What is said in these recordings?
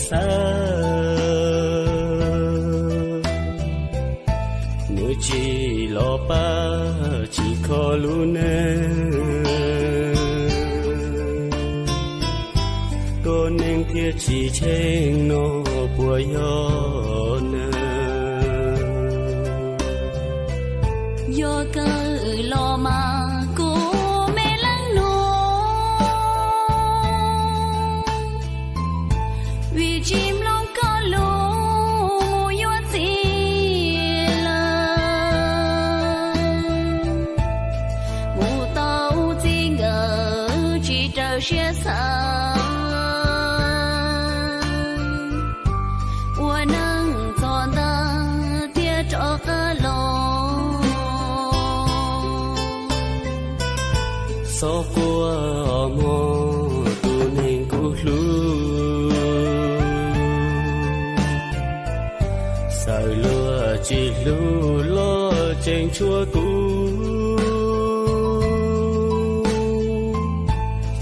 Xav nws tsis los pab tsis kho lub neej, tuab neeg thiaj tsis tsheej no puas yog na. Yog kawg los mas kuv me leej nus, vim tsis mloog koj lus mus yuav txiv lawm. Mus tau txij nkawm tsis raws siab xav, ua neej txog ntawd thiaj rov qab los. Xob quaj os mog tus neeg kuv hlub, xav luag tsis hlub los tseem tshuav kuv.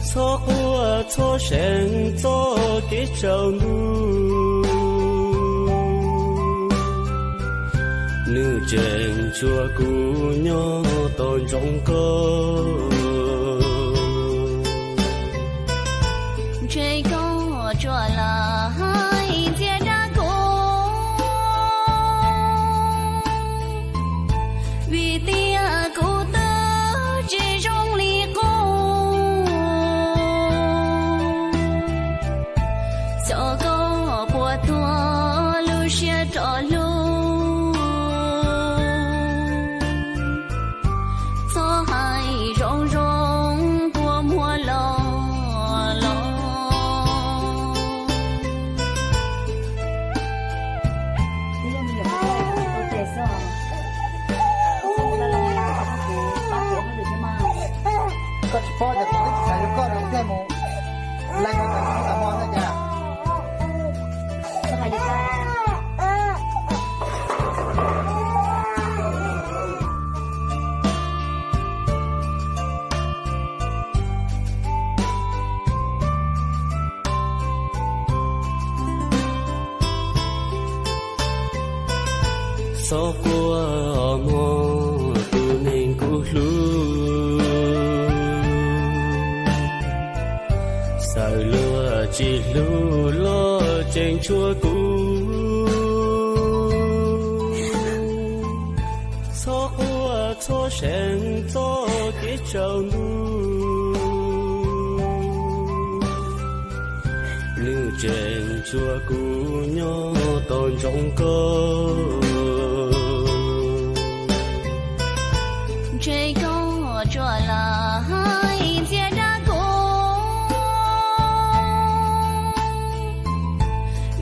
Txhob quaj txhob seev txoj kev tsaus ntuj, nws tseem tshuav kuv nyob tos ntsoov koj. Ntshe koj tsuas lam hais ntxias rau kuv, vim tias kuv twb tsis zoo li qub. Xyov koj puas tuag lub siab rov hlub, txhob hais zoo zoo kua muag los los. Koj tsis paub tias kuv twb tsis xav yuav koj los thiaj mus laj koj tus txiv tam mos na cas. Xob quaj os mog tus neeg kuv hlub, xav luag tsis hlub los tseem tshuav kuv. Txhob quaj txhob seev txoj kev tsaus ntuj, nws tseem tshuav kuv nyob tos ntsoov koj. Ntshe koj tsuas lam hais ntxias rau kuv,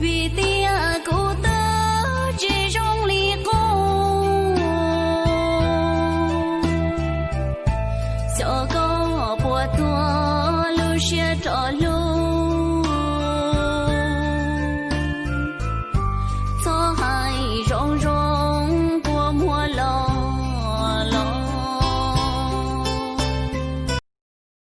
vim tias kuv twb tsis zoo li qub. Xyov koj puas tuag lub siab rov hlub,